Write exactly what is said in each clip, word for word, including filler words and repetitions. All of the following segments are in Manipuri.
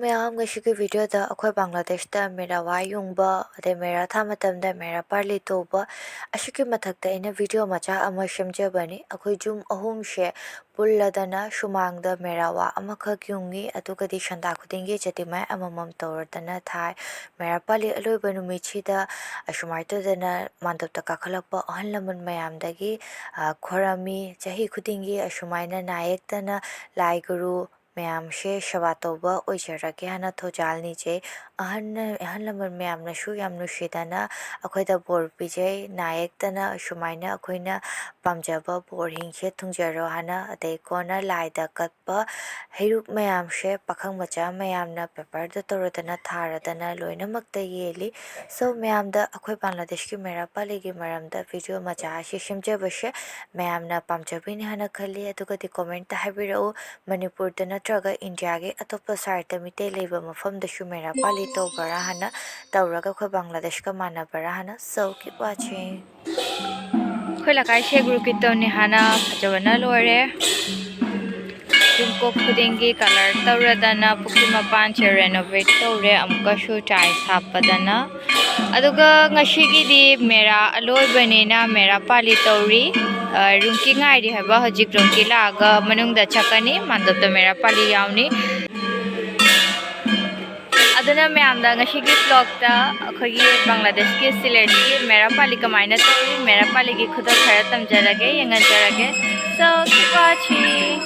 ꯃꯌꯥꯝ, ꯉꯁꯤꯒꯤ ꯚꯤꯗꯤꯑꯣꯗ ꯑꯩꯈꯣꯏ ꯕꯪꯒ꯭ꯂꯥꯗꯦꯁꯇ ꯃꯦꯔꯥ ꯋꯥ ꯌꯨꯡꯕ, ꯑꯗꯩ ꯃꯦꯔꯥ ꯊꯥ ꯃꯇꯝꯗ ꯃꯦꯔꯥ ꯄꯥꯂꯤ ꯇꯧꯕ, ꯑꯁꯤꯒꯤ ꯃꯊꯛꯇ ꯑꯩꯅ ꯚꯤꯗꯤꯑꯣ ꯃꯆꯥ ꯑꯃ ꯁꯦꯝꯖꯕꯅꯤ꯫ ꯑꯩꯈꯣꯏ ꯌꯨꯝ ꯑꯍꯨꯝꯁꯦ ꯄꯨꯜꯂꯗꯅ ꯁꯨꯃꯥꯡꯗ ꯃꯦꯔꯥ ꯋꯥ ꯑꯃꯈꯛ ꯌꯨꯡꯉꯤ, ꯑꯗꯨꯒꯗꯤ ꯁꯟꯗꯥ ꯈꯨꯗꯤꯡꯒꯤ ꯆꯥꯇꯤꯃꯥꯏ ꯑꯃꯃꯝ ꯇꯧꯔꯗꯅ ꯊꯥꯏ꯫ ꯃꯦꯔꯥ ꯄꯥꯂꯤ ꯑꯂꯣꯏꯕ ꯅꯨꯃꯤꯠꯁꯤꯗ ꯑꯁꯨꯃꯥꯏꯅ ꯇꯧꯗꯅ ꯃꯥꯟꯗꯞꯇ ꯀꯥꯈꯠꯂꯛꯄ ꯑꯍꯜ ꯂꯃꯟ ꯃꯌꯥꯝꯗꯒꯤ, ꯑ, ꯈꯣꯏꯔꯝꯃꯤ꯫ ꯆꯍꯤ ꯈꯨꯗꯤꯡꯒꯤ ꯑꯁꯨꯃꯥꯏꯅ ꯅꯥ ꯌꯦꯛꯇꯅ ꯂꯥꯏ ꯒꯨꯔꯨ ꯃꯌꯥꯝꯁꯦ ꯁꯦꯕꯥ ꯇꯧꯕ ꯑꯣꯏꯖꯔꯒꯦ ꯍꯥꯏꯅ ꯊꯧꯖꯥꯜ ꯅꯤꯖꯩ꯫ ꯑꯍꯟꯅ, ꯑꯍꯜ ꯂꯃꯟ ꯃꯌꯥꯝꯅꯁꯨ ꯌꯥꯝ ꯅꯨꯡꯁꯤꯗꯅ ꯑꯩꯈꯣꯏꯗ ꯕꯣꯔ ꯄꯤꯖꯩ꯫ ꯅꯥ ꯌꯦꯛꯇꯅ ꯑꯁꯨꯃꯥꯏꯅ ꯑꯩꯈꯣꯏꯅ ꯄꯥꯝꯖꯕ ꯕꯣꯔ ꯍꯤꯡꯁꯦ ꯊꯨꯡꯖꯔꯣ ꯍꯥꯏꯅ, ꯑꯗꯩ ꯀꯣꯟꯅ ꯂꯥꯏꯗ ꯀꯠꯄ ꯍꯩꯔꯨꯛ ꯃꯌꯥꯝꯁꯦ ꯄꯥꯈꯪ ꯃꯆꯥ ꯃꯌꯥꯝꯅ ꯄꯦꯄꯔꯗ ꯇꯧꯔꯗꯅ ꯊꯥꯔꯗꯅ ꯂꯣꯏꯅꯃꯛꯇ ꯌꯦꯜꯂꯤ꯫ So, ꯃꯌꯥꯝꯗ ꯑꯩꯈꯣꯏ ꯕꯪꯒ꯭ꯂꯥꯗꯦꯁꯀꯤ ꯃꯦꯔꯥ ꯄꯥꯂꯤꯒꯤ ꯃꯔꯝꯗ ꯚꯤꯗꯤꯑꯣ ꯃꯆꯥ ꯑꯁꯤ ꯁꯦꯝꯖꯕꯁꯦ ꯃꯌꯥꯝꯅ ꯄꯥꯝꯖꯕꯤꯅꯤ ꯍꯥꯏꯅ ꯈꯜꯂꯤ꯫ ꯑꯗꯨꯒꯗꯤ ꯀꯣꯃꯦꯟꯇ ꯍꯥꯏꯕꯤꯔꯛꯎ, ꯃꯅꯤꯄꯨꯔꯗ ꯅꯠꯇ꯭ꯔꯒ ꯏꯟꯗꯤꯌꯥꯒꯤ ꯑꯇꯣꯞꯄ ꯁꯥꯏꯠꯇ ꯃꯤꯇꯩ ꯂꯩꯕ ꯃꯐꯝꯗꯁꯨ ꯃꯦꯔꯥ ꯄꯥꯂꯤ ꯇꯧꯕ꯭ꯔꯥ ꯍꯥꯏꯅ, ꯇꯧꯔꯒ ꯑꯩꯈꯣꯏ ꯕꯪꯒ꯭ꯂꯥꯗꯦꯁꯀ ꯃꯥꯟꯅꯕ꯭ꯔꯥ ꯍꯥꯏꯅ꯫ So, keep watching. ꯑꯩꯈꯣꯏ ꯂꯩꯀꯥꯏꯁꯦ ꯒꯨꯔꯨ ꯀꯤꯔꯇꯟꯅꯤ ꯍꯥꯟꯅ ꯐꯖꯕꯅ ꯂꯣꯏꯔꯦ꯫ ꯌꯨꯝꯀꯣꯛ ꯈꯨꯗꯤꯡꯒꯤ ꯀꯂꯔ ꯇꯧꯔꯗꯅ ꯄꯨꯈ꯭ꯔꯤ ꯃꯄꯥꯟꯁꯦ ꯔꯦꯅꯣꯚꯦꯠ ꯇꯧꯔꯦ, ꯑꯃꯨꯛꯀꯁꯨ ꯇꯥꯏꯜꯁ ꯍꯥꯞꯄꯗꯅ꯫ ꯑꯗꯨꯒ ꯉꯁꯤꯒꯤꯗꯤ ꯃꯦꯔꯥ ꯑꯂꯣꯏꯕꯅꯤꯅ ꯃꯦꯔꯥ ꯄꯥꯂꯤ ꯇꯧꯔꯤ꯫ ꯑ, ꯔꯨꯝꯀꯤ ꯉꯥꯏꯔꯤ ꯍꯥꯏꯕ, ꯍꯧꯖꯤꯛ ꯔꯨꯝꯀꯤ ꯂꯥꯛꯑꯒ ꯃꯅꯨꯡꯗ ꯆꯠꯀꯅꯤ, ꯃꯥꯟꯗꯞꯇ ꯃꯦꯔꯥ ꯄꯥꯂꯤ ꯌꯥꯎꯅꯤ꯫ ꯑꯗꯨꯅ ꯃꯌꯥꯝꯗ ꯉꯁꯤꯒꯤ ꯕ꯭ꯂꯣꯛꯇ ꯑꯩꯈꯣꯏꯒꯤ ꯕꯪꯒ꯭ꯂꯥꯗꯦꯁꯀꯤ ꯁꯤꯂꯦꯠꯀꯤ ꯃꯦꯔꯥ ꯄꯥꯂꯤ ꯀꯃꯥꯏꯅ ꯇꯧꯏ, ꯃꯦꯔꯥ ꯄꯥꯂꯤꯒꯤ ꯈꯨꯗꯣꯜ ꯈꯔ ꯇꯝꯖꯔꯒꯦ, ꯌꯦꯡꯍꯟꯖꯔꯒꯦ꯫ So, keep watching.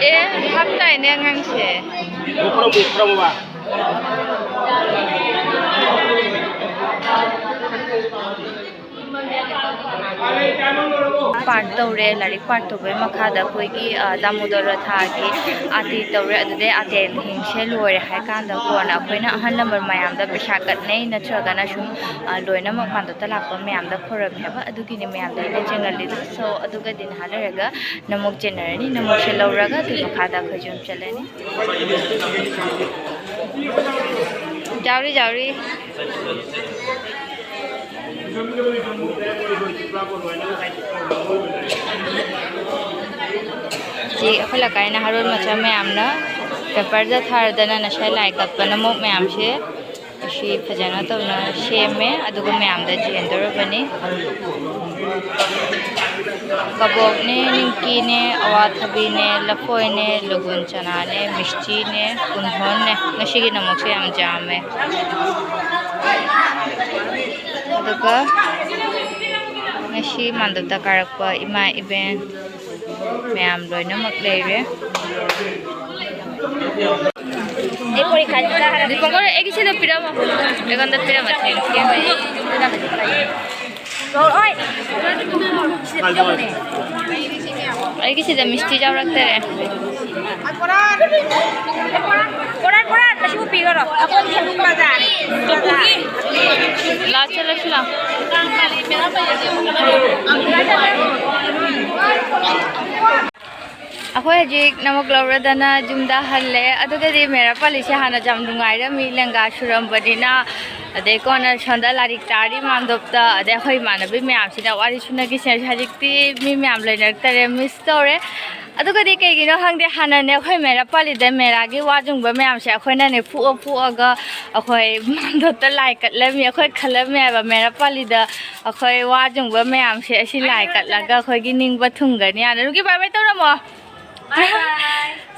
ꯑꯦ, ꯍꯥꯞꯇꯥꯏꯅꯦ ꯑꯉꯥꯡꯁꯦ꯫ ꯄꯥꯔꯠ ꯇꯧꯔꯦ꯫ ꯂꯥꯏꯔꯤꯛ ꯄꯥꯔꯠ ꯇꯧꯕꯩ ꯃꯈꯥꯗ ꯑꯩꯈꯣꯏꯒꯤ, ꯑ, ꯗꯥꯃꯣꯗꯣꯔ ꯔꯊꯥꯒꯤ ꯑꯥꯔꯇꯤ ꯇꯧꯔꯦ꯫ ꯑꯗꯨꯗꯩ ꯑꯥꯔꯇꯤ ꯌꯦꯡꯁꯦ ꯂꯣꯏꯔꯦ ꯍꯥꯏ ꯀꯥꯟꯗ ꯀꯣꯟꯅ ꯑꯩꯈꯣꯏꯅ ꯑꯍꯜ ꯂꯃꯟ ꯃꯌꯥꯝꯗ ꯄꯩꯁꯥ ꯀꯠꯅꯩ, ꯅꯠꯇ꯭ꯔꯒꯅ ꯁꯨꯝ, ꯑ, ꯂꯣꯏꯅꯃꯛ ꯃꯥꯟꯗꯣꯞꯇ ꯂꯥꯛꯄ ꯃꯌꯥꯝꯗ ꯈꯣꯏꯔꯝꯃꯦ ꯍꯥꯏꯕ꯫ ꯑꯗꯨꯒꯤꯅꯤ ꯃꯌꯥꯝꯗ ꯑꯩꯅ ꯆꯦꯟꯍꯜꯂꯤꯗꯣ꯫ So, ꯑꯗꯨꯒꯗꯤ ꯅꯍꯥꯛ ꯂꯩꯔꯒ ꯅꯃꯣꯛ ꯆꯦꯟꯅꯔꯅꯤ꯫ ꯅꯃꯣꯛꯁꯦ ꯂꯧꯔꯒ ꯑꯗꯨꯒꯤ ꯃꯈꯥꯗ ꯑꯩꯈꯣꯏꯁꯨ ꯆꯠꯂꯅꯤ꯫ ꯌꯥꯎꯔꯤ, ꯌꯥꯎꯔꯤ꯫ ꯁꯤ ꯑꯩꯈꯣꯏ ꯂꯩꯀꯥꯏ ꯅꯍꯥꯔꯣꯜ ꯃꯆꯥ ꯃꯌꯥꯝꯅ ꯄꯦꯄꯔꯗ ꯊꯥꯔꯗꯅ ꯉꯁꯥꯏ ꯂꯥꯏ ꯀꯠꯄ ꯅꯃꯣꯛ ꯃꯌꯥꯝꯁꯦ ꯑꯁꯤ ꯐꯖꯅ ꯇꯧꯅ ꯁꯦꯝꯃꯦ, ꯑꯗꯨꯒ ꯃꯌꯥꯝꯗ ꯆꯦꯟꯗꯧꯔꯕꯅꯤ꯫ ꯀꯕꯣꯛꯅꯦ, ꯅꯤꯡꯀꯤꯅꯦ, ꯑꯋꯥꯊꯕꯤꯅꯦ, ꯂꯐꯣꯏꯅꯦ, ꯂꯨꯒꯨꯟ ꯆꯅꯥꯅꯦ, ꯃꯤꯁꯇꯤꯅꯦ, ꯀꯨꯟꯍꯣꯟꯅꯦ꯫ ꯉꯁꯤꯒꯤ ꯅꯃꯣꯛꯁꯦ ꯌꯥꯝ ꯌꯥꯝꯃꯦ꯫ ꯑꯗꯨꯒ ꯉꯁꯤ ꯃꯥꯟꯗꯞꯇ ꯀꯥꯔꯛꯄ ꯏꯃꯥ ꯏꯕꯦꯟ ꯃꯌꯥꯝ ꯂꯣꯏꯅꯃꯛ ꯂꯩꯔꯦ꯫ ꯑꯩ ꯄꯣꯔꯤꯈꯥ ꯆꯠꯂꯒ ꯍꯜꯂꯛꯄ꯫ ꯗꯤꯄꯪꯀꯔ, ꯑꯩꯒꯤ ꯁꯤꯗ ꯄꯤꯔꯝꯃꯣ꯫ ꯑꯩꯉꯣꯟꯗ ꯄꯤꯔꯝꯃꯣ, thank you꯫ ꯂꯧꯔꯛꯑꯣꯏ꯫ ꯁꯤꯗ ꯄꯤꯔꯝꯃꯣꯅꯦ꯫ ꯑꯩꯒꯤ ꯁꯤꯗ ꯃꯤꯁꯇꯤ ꯌꯥꯎꯔꯛꯇꯔꯦ꯫ ꯀꯣꯔꯥꯟ, ꯀꯣꯔꯥꯟ, ꯃꯁꯤꯕꯨ ꯄꯤꯈꯔꯣ꯫ ꯑꯩꯈꯣꯏ ꯕꯖꯥꯔ꯫ ꯂꯥꯛꯑꯣ, ꯆꯠꯂꯁꯤ ꯂꯥꯛꯑꯣ꯫ ꯑꯩꯈꯣꯏ ꯍꯧꯖꯤꯛ ꯅꯃꯛ ꯂꯧꯔꯗꯅ ꯌꯨꯝꯗ ꯍꯜꯂꯦ꯫ ꯑꯗꯨꯒꯗꯤ ꯃꯦꯔꯥ ꯄꯥꯂꯤꯁꯦ ꯍꯥꯟꯅ ꯌꯥꯝ ꯅꯨꯡꯉꯥꯏꯔꯝꯃꯤ, ꯂꯦꯡꯒꯥ ꯁꯨꯔꯝꯕꯅꯤꯅ꯫ ꯑꯗꯩ ꯀꯣꯟꯅ ꯁꯣꯝꯗ ꯂꯥꯏꯔꯤꯛ ꯇꯥꯔꯤ ꯃꯥꯝꯗꯣꯞꯇ, ꯑꯗꯩ ꯑꯩꯈꯣꯏ ꯏꯃꯥꯟꯅꯕꯤ ꯃꯌꯥꯝꯁꯤꯅ ꯋꯥꯔꯤ ꯁꯨꯅꯈꯤꯁꯦ꯫ ꯍꯧꯖꯤꯛꯇꯤ ꯃꯤ ꯃꯌꯥꯝ ꯂꯩꯅꯔꯛꯇꯔꯦ, ꯃꯤꯁ ꯇꯧꯔꯦ꯫ ꯑꯗꯨꯒꯗꯤ ꯀꯩꯒꯤꯅꯣ ꯈꯪꯗꯦ, ꯍꯥꯟꯅꯅꯦ ꯑꯩꯈꯣꯏ ꯃꯦꯔꯥ ꯄꯥꯂꯤꯗ ꯃꯦꯔꯥꯒꯤ ꯋꯥ ꯆꯨꯡꯕ ꯃꯌꯥꯝꯁꯦ ꯑꯩꯈꯣꯏꯅꯅꯦ ꯐꯨꯛꯑ ꯐꯨꯛꯑꯒ ꯑꯩꯈꯣꯏ ꯃꯥꯝꯗꯣꯞꯇ ꯂꯥꯏ ꯀꯠꯂꯝꯃꯤ꯫ ꯑꯩꯈꯣꯏ ꯈꯜꯂꯝꯃꯤ ꯍꯥꯏꯕ, ꯃꯦꯔꯥ ꯄꯥꯂꯤꯗ ꯑꯩꯈꯣꯏ ꯋꯥ ꯆꯨꯡꯕ ꯃꯌꯥꯝꯁꯦ ꯑꯁꯤ ꯂꯥꯏ ꯀꯠꯂꯒ ꯑꯩꯈꯣꯏꯒꯤ ꯅꯤꯡꯕ ꯊꯨꯡꯒꯅꯤ ꯍꯥꯏꯅ꯫ ꯅꯨꯡꯒꯤ ꯕꯥꯏ ꯕꯥꯏ ꯇꯧꯔꯝꯃꯣ꯫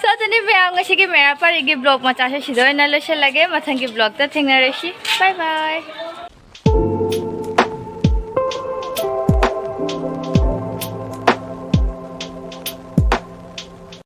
So, ꯑꯗꯨꯅꯤ ꯃꯌꯥꯝ, ꯉꯁꯤꯒꯤ ꯃꯦꯔꯥ ꯄꯥꯂꯤꯒꯤ vlog ꯃꯆꯥꯁꯦ ꯁꯤꯗ ꯑꯣꯏꯅ ꯂꯣꯏꯁꯤꯜꯂꯒꯦ꯫ ꯃꯊꯪꯒꯤ vlogꯇ ꯊꯦꯡꯅꯔꯁꯤ꯫ ꯕꯥꯏ ꯕꯥꯏ꯫